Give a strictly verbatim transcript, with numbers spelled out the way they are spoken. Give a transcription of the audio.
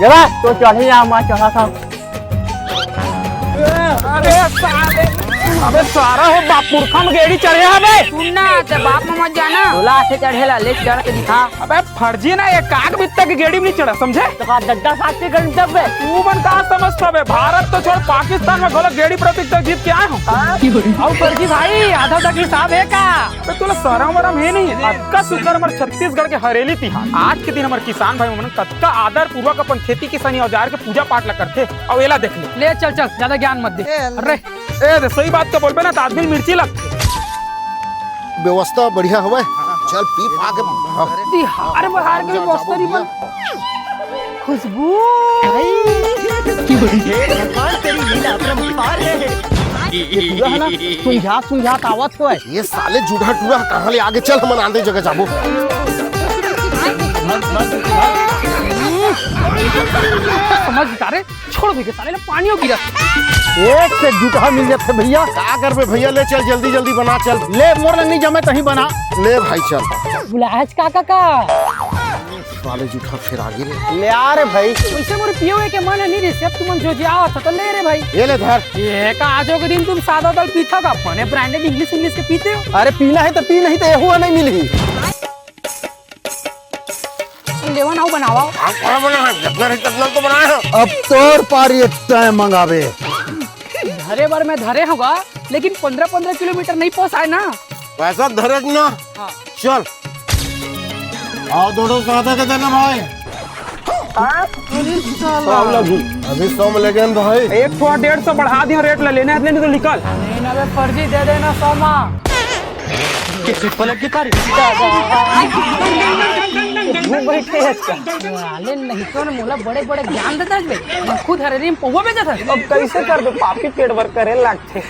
जरा तो चढ़े या, मैं चढ़ा था। अरे साले, अबे सारा हो बाप पुरखा में गेड़ी चढ़े हबे। सुन ना, ते बाप में मत जाना। बोला आथे चढ़ेला, ले चढ़ के दिखा। अबे फर्जी ना, ये काग बित्ता के गेड़ी में नहीं चढ़ा, समझे? तो का दद्दा साथ के गन तब बे? तू मन का समझता बे? भारत तो छोड़, पाकिस्तान में घलो गेड़ी प्रतियोगिता जीत के आए हो। हाँ? और फर्जी भाई, आधा तक हिसाब है का? अबे तोला सरम वरम है नहीं, अतका सुकर हमर छत्तीसगढ़ के हरेली तिहार। आज के दिन हमर किसान भाई मन कतका आदर पूर्वक अपन खेती किसानी औजार के पूजा पाठ ला करथे। अउ एला देख ले। ले चल चल, ज्यादा ज्ञान मत दे। ए, अरे ए दे, सही बात का बोलबे ना, त आदमी मिर्ची लगथे। व्यवस्था बढ़िया हवय। चल पी पा के। तिहार बहार के भी व्यवस्था नहीं बन। खुशबू। भगवान तेरी लीला अपरंपार है। ये पूरा है ना, सुंघात सुंघात आवत हवय। ये साले जूठा टूरा कहाँ ले आगे, चल हमन आंदे जगह जाबो। समझ गिस रे, छोड़ भी के साले ने पानियो गिरा। एक से जूठा मिल जाथे भैया। का करबे भैया, ले चल जल्दी जल्दी बना चल। ले मोर लंग नहीं जमे तहीं बना। ले भाई चल। बुलायच का का का? साले जूठा फिर आगे रे। ले आ रे भाई। वैसे मोर पियो के मन नहीं रिसे, अब तुमन जो जाओ था तो ले रे भाई। ये ले धर। ये का आजो के दिन तुम सादा दारू पीथा का, बने ब्रांडेड इंग्लिश इंग्लिश के पीते हो। अरे पीना है तो पी, नहीं तो एहू नहीं मिलही। लेवन आओ बनावा। आप खाना बना है, जितना रही उतना तो बनाए हो। अब तोर पारी एक टाइम मंगावे। धरे बर मैं धरे होगा, लेकिन पंद्रह पंद्रह किलोमीटर नहीं पोसाय ना। पैसा धरे ना। हाँ। चल। आओ दोनों सादा के देना भाई। अभी सौ में लेगे भाई। एक ठो डेढ़ सौ बढ़ा दिया रेट ला, लेना है लेने तो निकल। नहीं ना बे, फर्जी दे देना सौ मा। किसी पलट के कारी। घूम बैठे हैं इसका। साले नहीं तो ना मोला बड़े बड़े ज्ञान देता है बे। मैं खुद हरेली में पौवा बेचत हस। अब कैसे करबे, पापी पेट भर करे लागथे।